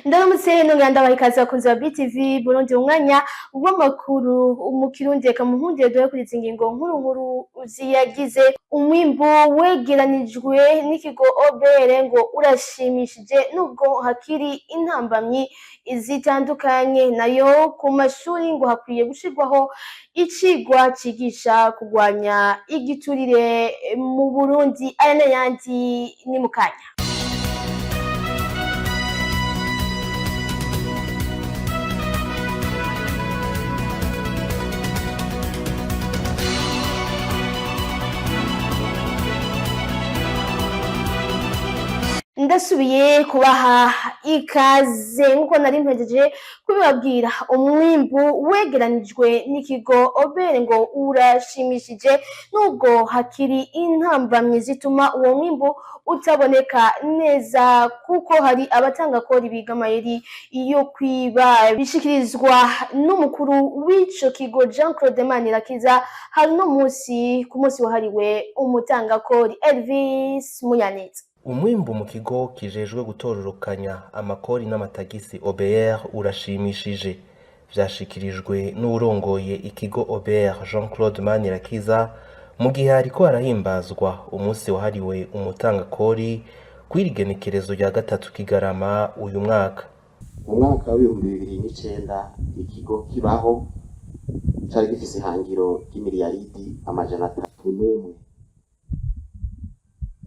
Ndaramutse nongera ndabaha ikaze bakunzi ba BTV Burundi, umwanya w'amakuru mu Kirundi. Reka munkundire duhe kuri izi ngingo nkuru nkuru ziyagize. Umwimbu wegeranijwe n'ikigo OBR ngo urashimishije nubwo hakiri intambamyi zitandukanye. Nayo ku mashuri ngo hakwiye gushirwaho icigwa cigisha kurwanya igiturire mu Burundi. Aya n'ayandi ni mu kanya. Ndasubiye kubaha ikaze. Nk'uko nari mpejeje kubibabwira, umwimbu wegeranijwe n'ikigo OBR ngo urashimishije nubwo hakiri intambamyi zituma uwo mwimbu utaboneka neza, kuko hari abatanga kori biga amayeri yo kwiba. Bishikirizwa n'umukuru w'ico kigo, Jean Claude Manirakiza, hari no munsi ku munsi wahariwe umutangakori. Elvis Munyaneza. Umwimbu mu kigo kijejwe gutororokanya amakori n'amatagisi OBR urashimishije. Vyashikirijwe n'uwurongoye ikigo OBR, Jean Claude Manirakiza, mu gihe hariko harahimbazwa umunsi wahariwe umutangakori kw'irigenekerezo rya 3 Kigarama uyu mwaka. Mu mwaka wa 2009 ikigo kibaho cari gifise ihangiro ry'imiliyaridi 301.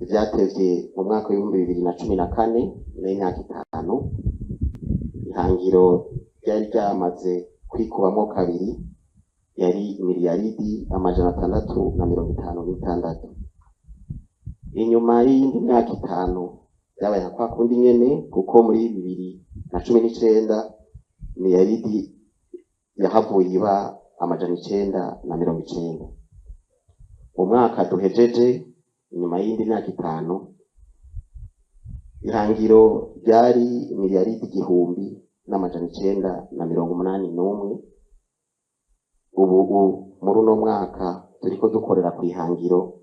Ivyatevye, mu mwaka wa 2014, nyuma y'imyaka 5, ihangiro ryari ryamaze kwikubamwo kabiri, yari miliyaridi 656. Inyuma y'iyindi myaka 5 vyabaye nka kwa kundi nyene, kuko muri 2019 miliyaridi yahavuye iba 990. Mu mwaka duhejeje, inyuma y'iyindi myaka 5, ihangiro ryari miliyaridi 1981. Ubu muri uno mwaka turiko dukorera ku ihangiro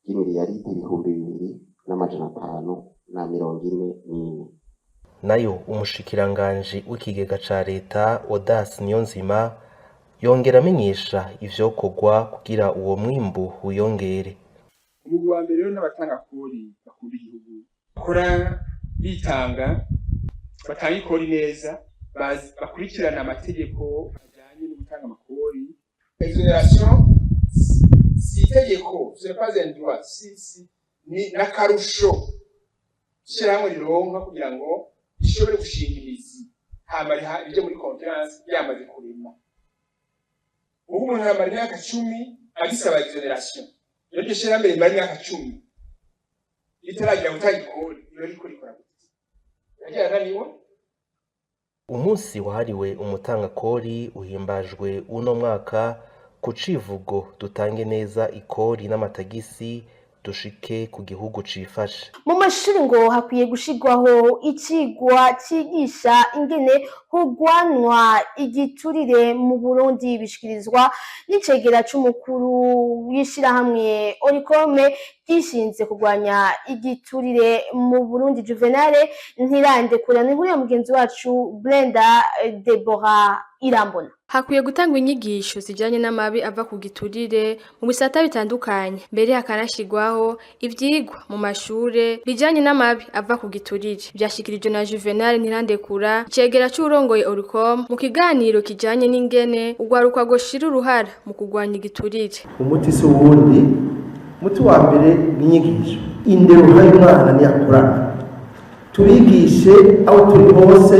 ry'imiliyaridi 2544. Nayo umushikiranganji w'ikigega ca leta, Odas Niyonzima, yongera amenyesha ivyokorwa kugira uwo mwimbu wiyongere. Umugwi wa mbere rero n'abatanga kori bakunda igihugu, bakora bitanga, batanga ikori neza, bakurikirana amategeko ajanye no gutanga amakori. Exonération si itegeko, ce n'est pas un droit, si si ni n'akarusho ishirahamwe rironka kugira ngo rishobore gushinga imizi, hama rije muri confiance ryamaze kurema. Ubu umuntu aramara imyaka 10 agisaba exonération. Iyo iryo shirahamwe rimara imyaka 10 ritaragira gutanga ikori, riba ririko rikora gute? Ryarananiwe. Umunsi wahariwe umutangakori uhimbajwe uno mwaka ku civugo "Dutange neza ikori n'amatagisi, dushike ku gihugu cifashe". Mu mashuri ngo hakwiye gushirwaho icigwa cigisha ingene hogwanwa igiturire mu Burundi. Bishikirizwa n'icegera c'umukuru w'ishirahamwe Olucome ryishinze kurwanya igiturire mu Burundi, Juvenal Ntirandekura. Ni inkuru ya mugenzi wacu Brenda Deborah Irambona. Hakwiye gutangwa inyigisho zijanye n'amabi ava ku giturire mu bisata bitandukanye, mbere hakanashirwaho ivyigwa mu mashure bijanye n'amabi ava ku giturire. Vyashikirijwe na Juvenal Ntirandekura, icegera c'uwurongoye Olucome, mu kiganiro kijanye n'ingene urwaruka rwoshira uruhara mu kurwanya igiturire. Umuti si uwundi. Umuti wa mbere ni inyigisho, indero uhaye umwana niyakurana. Tubigishe aho turi hose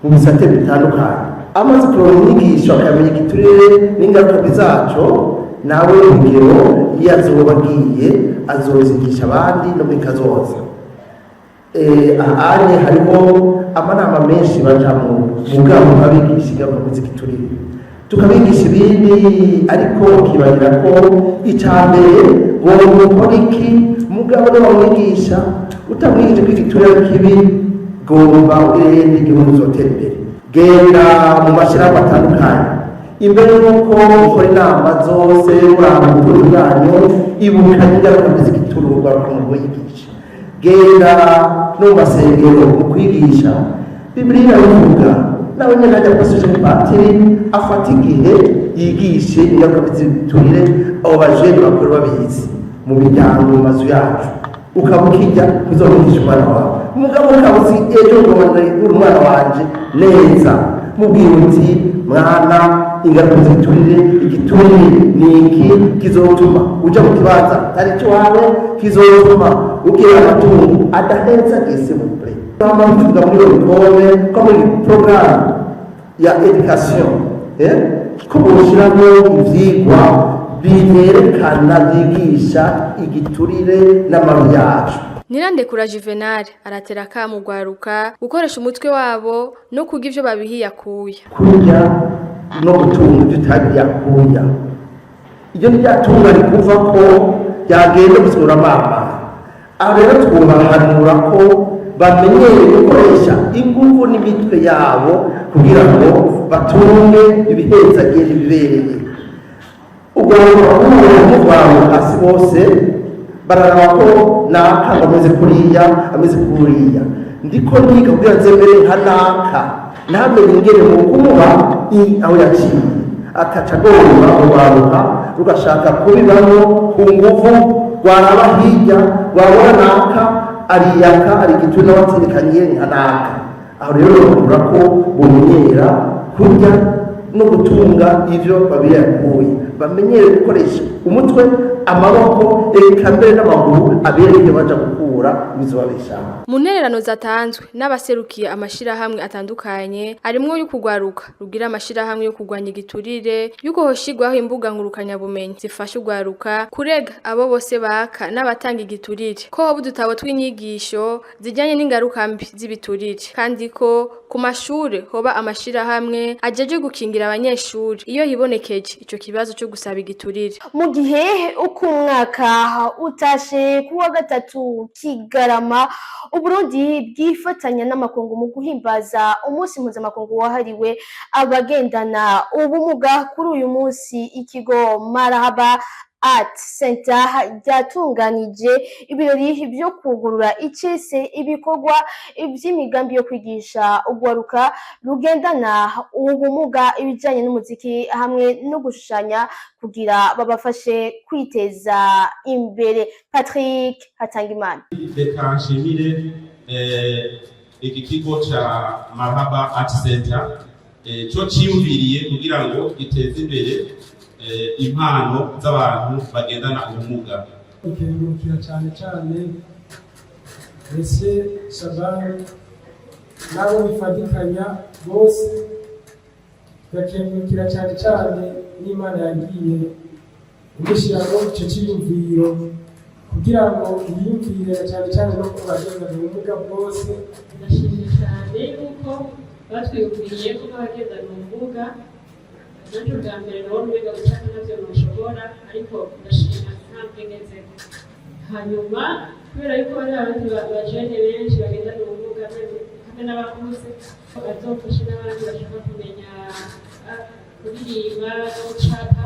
mu bisate bitandukanye. Amaze kuronka inyigisho, akamenya igiturire n'ingaruka mbi zaco, nawe urugero iyo azoba agiye azozigisha abandi no muri kazoza. Ahanye hariho amanama menshi bajamwo, mugabo abigisha ingaruka mbi z'igiturire, tukabigisha ibindi, ariko ukibagira ko icya mbere ngo ukora iki. Mugabo niwamwigisha, utamwigisha ko igiturire ari kibi, gomba ugire n'igihugu uzotera imbere. Genda mu mashyirahamwe atandukanye, imbere y'uko ukora inama zose uraba ubutunzi bwanyu, ibuka ingaruka mbi z'igiturire urwaruka mu kuyigisha. Genda no mu masengero mu kwigisha. Bibiliya irabivuga. Nawe nyine ajya kuri patiri, afata igihe yigishe ingaruka z'ibiturire. Abo bajene bakora babizi mu miryango, mu mazu yacu, ukaba ukijya uzobigisha umwana wawe. Umugabo ukaba uzi ejo ngo uri umwana wanje neza, mubwira uti: "Mwana, ingaruka z'igiturire, igiturire ni iki, kizotuma uja mu kibanza atari iwawe, kizotuma ugira amatungo adaheza." Gese mupure tuvuga muri bikombe ko muri porogaramu ya éducation ko boshyiramo ivyigwa binerekana, byigisha igiturire n'amabi yacu. Nirandekura Juvenal aratera akamo urwaruka gukoresha umutwe wabo no kurya ivyo babihiye akuya. Kurya no gutunga ibyo utabiriye akuya, iryo ni rya tunga rikuva ko ryagenda gusura amama. Aho rero twubahanura ko bamenyere gukoresha ingufu n'imitwe yabo kugira ngo batunge ibihezagiye n'ibibereye. Urwaruka rw'ubu, si bose, bararaba ko naka ngo ameze kuriya, ameze kuriya, ndiko ndiga kugira nze mbere nka naka, ntamenye ingene mu kumuba aho yaciye, akaca agomba. Urwaruka rugashaka kubibamo ku nguvu, rwaraba hirya rwabona naka ariyaka, ari igituri, nawe aterekanye nka naka. Aho rero bakura ko bumenyera kurya no gutunga ivyo babiyakuye, bamenyere gukoresha umutwe, amaboko, eka mbere n'amaguru, abereke baja gukura ibizobabeshaho. Mu ntererano zatanzwe n'abaserukiye amashirahamwe atandukanye, harimwo y'ukugwaruka rugira amashirahamwe yo kurwanya igiturire, yuko hoshigwaho imbuga ngurukanyabumenyi zifasha ugwaruka kurega abo bose baka n'abatanga igiturire, ko hoba udutabo tw'inyigisho zijyanye n'ingaruka mbi z'ibiturire, kandi ko ku mashure hoba amashirahamwe ajeje gukingira abanyeshuri iyo hibonekeje ico kibazo cyo gusaba igiturire. Mu gihe uko umwaka utashe, kuwa gatatu Kigarama Uburundi bwifatanya n'amakungu mu guhimbaza umunsi mpuzamakungu wahariwe abagendana ubumuga. Kuri uyu munsi ikigo Marahaba Art Center ryatunganije ibirori byo kugurura icese ibikorwa by'imigambi yo kwigisha urwaruka rugendana ubumuga ibijyanye n'umuziki hamwe no gushushanya kugira babafashe kwiteza imbere. Patrick Hatangimana. Reka nshimire iki kigo ca Marhaba Art Center co ciyumviriye kugira ngo giteze imbere impano z'abantu bagendana ubumuga. Ikengurukira cyane cyane Monsieur Shabani n'abo bifatikanya bose, tugakengurukira cyane cyane n'Imana yagiye imushyiramo icyo cyiyumviro kugira ngo yiyumvire cyane cyane no ku bagendana ubumuga bwose. Ndashimye cyane yuko batwiyumviriye ko nk'abagendana ubumuga, nanjye ubwa mbere nabona umenga gucapa ntabyo ntushobora, ariko ndashima intambwe ngezeko. Hanyuma kubera yuko hari abandi bajene benshi bagendana ubumuga hamwe n'abakuze, bazofashe n'abandi bashaka kumenya kuririmba no gucapa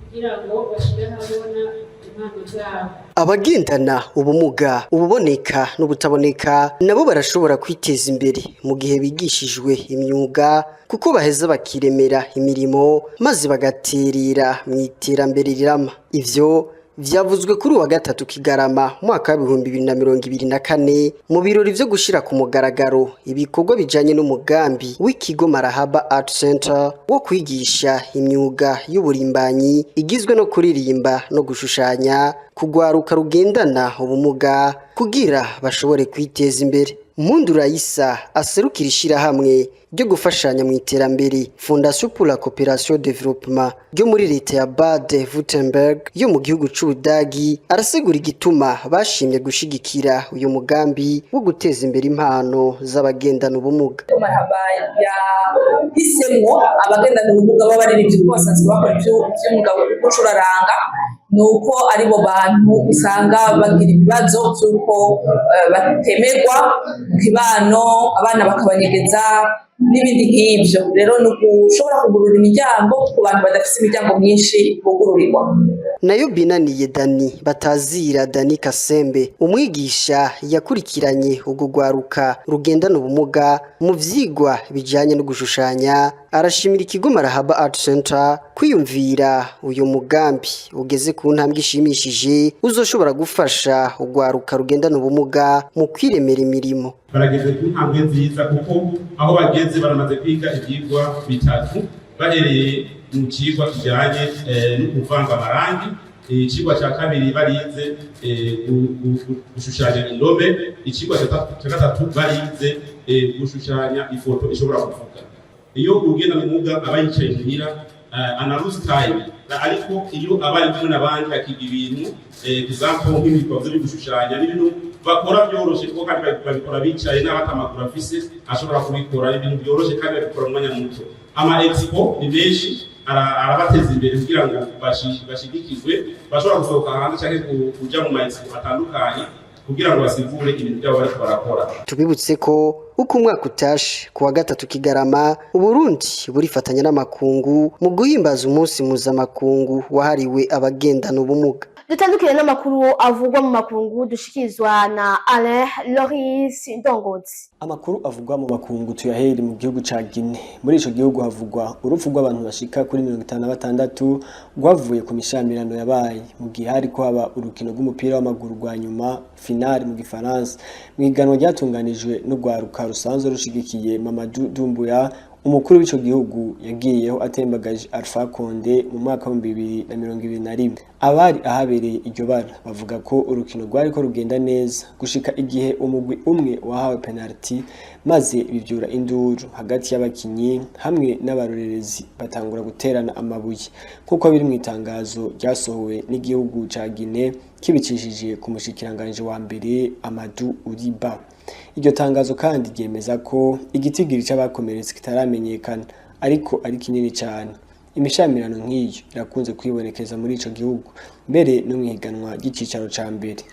kugira ngo bashire ahabona impano zabo. Abagendana ubumuga, ububoneka n'ubutaboneka, nabo barashobora kwiteza imbere mu gihe bigishijwe imyuga, kuko baheza bakiremera imirimo maze bagaterera mu iterambere rirama. Ivyo vyavuzwe kuri uwa gatatu Kigarama umwaka wa 2024 mu birori vyo gushira ku mugaragaro ibikorwa bijanye n'umugambi w'ikigo Marahaba Art Center wo kwigisha imyuga y'uburimbanyi igizwe no kuririmba no gushushanya kugwaruka rugendana ubumuga kugira bashobore kwiteza imbere. Mpundu Raisa aserukira ishirahamwe ryo gufashanya mu iterambere, Fondation pour la Coopération Développement, ryo muri leta ya Baden-Württemberg yo mu gihugu c'Ubudagi, arasigura igituma bashimye gushigikira uyu mugambi wo guteza imbere impano z'abagendana ubumuga. Marhaba yahisemwo abagendana ubumuga b'abaririmbyi kuko basanzwe bakora ivy'umwuga wo gucuraranga, ni uko aribo bantu usanga bagira ibibazo vy'uko batemerwa mu kibano, abana bakabanyegeza. N'ibindi nk'ivyo rero ni ugushobora kugurura imiryango ku bantu badafise imiryango myinshi bugururirwa. Nayo Binaniye Dani batazira Dani Kasembe, umwigisha yakurikiranye urwo rwaruka rugendana ubumuga mu vyigwa bijanye no gushushanya, arashimira ikigo Marahaba Art Center kwiyumvira uyu mugambi ugeze ku ntambwe ishimishije, uzoshobora gufasha urwaruka rugendana ubumuga mu kwiremera imirimo. Barageze ku ntambwe nziza, kuko aho bageze baramaze kwiga ivyigwa bitatu, bahereye mu cigwa kijanye no kuvanga amarangi. Icigwa ca kabiri barize gushushanya indome. Icigwa ca gatatu barize gushushanya ifoto ishobora kuvuga. Iyo ugenda ubumuga aba yicaye muhira, ana lose time, ariko iyo aba ari kumwe n'abandi akiga ibintu, example nk'ibikorwa byo gushushanya, n'ibintu bakora byoroshe, kuko kandi babikora bicaye n'abatamaguru afise ashobora kubikora. Ibintu byoroshe kandi babikora mu mwanya muto. Ama expo ni menshi, arabateza imbere kugira ngo bashigikirwe, bashobora gusohoka hanze canke kuja mu ma expo atandukanye kugira ngo basigure ibintu byabo bariko barakora. Tubibutse ko uko umwaka utashe, ku wa gatatu Kigarama, Uburundi burifatanya n'amakungu mu guhimbaza umunsi mpuzamakungu wahariwe abagendana ubumuga. Dutandukire n'amakuru avugwa mu makungu dushikirizwa na Alain Loris Ndongozi. Amakuru avugwa mu makungu tuyahere mu gihugu ca Guinea. Muri ico gihugu havugwa urupfu rw'abantu bashika kuri 56 rwavuye ku mishamirano yabaye mu gihe hariko haba urukino rw'umupira w'amaguru rwa nyuma, finale mu gifaransa, mu higanwa ryatunganijwe n'urwaruka rusanzwe rushigikiye Mamadou Doumbouya, umukuru w'ico gihugu yagiyeho atembagaje Alpha Condé mu mwaka wa 2021. Abari ahabereye iryo bara bavuga ko urukino rwariko rugenda neza gushika igihe umugwi umwe wahawe penalty, maze bivyura induru hagati y'abakinyi hamwe n'abarorerezi, batangura guterana amabuye, nk'uko biri mu itangazo ryasohowe n'igihugu ca Guinea kibicishije ku mushikiranganji wa mbere Amadou Oury Bah. Iryo tangazo kandi ryemeza ko igitigiri c'abakomeretse kitaramenyekana, ariko ari kinini cane. Imishamirano nk'iyo irakunze kwibonekeza muri ico gihugu, mbere no mw'ihiganwa ry'icicaro ca mbere.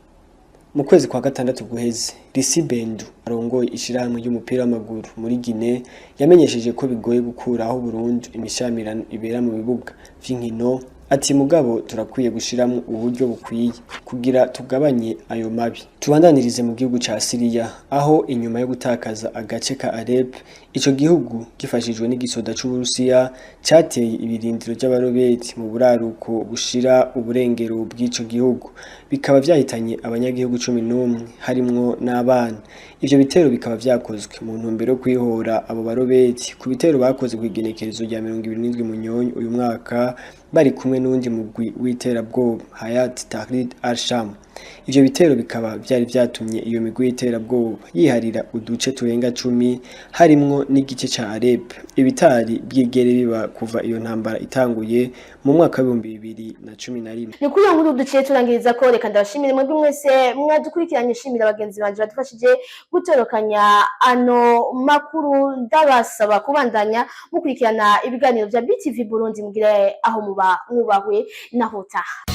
Mu kwezi kwa gatandatu guheze, Risi Bendu arongoye ishirahamwe ry'umupira w'amaguru muri Guinea yamenyesheje ko bigoye gukuraho burundu imishamirano ibera mu bibuga vy'inkino. Ati: "Mugabo turakwiye gushiramwo uburyo bukwiye kugira tugabanye ayo mabi." Tubandanirize mu gihugu ca Syria, aho inyuma yo gutakaza agace ka Alep, ico gihugu gifashijwe n'igisoda c'Uburusiya cateye ibirindiro vy'abaroberi mu buraruko bushira uburengero bw'ico gihugu, bikaba vyahitanye abanyagihugu 11 harimwo n'abana. Ivyo bitero bikaba vyakozwe mu ntumbero yo kwihora abo baroberi ku bitero bakoze kw'igenekerezo rya 27 Munyonyo uyu mwaka, bari kumwe n'uwundi mugwi w'iterabwoba Hayat Tahrir al-Sham. Ivyo bitero bikaba vyari vyatumye iyo migwi y'iterabwoba yiharira uduce turenga 10, harimwo n'igice ca Alep, ibitari bwigere biba kuva iyo ntambara itanguye mu mwaka wa 2011. Ni kuri iyo nkuru duciye turangiriza ko. Reka ndabashimire mwebwe mwese mwadukurikiranye, shimira bagenzi banje badufashije gutorokanya ano makuru. Ndabasaba kubandanya mukurikirana ibiganiro vya BTV Burundi. Mugire aho muba, mwubahwe, naho taha.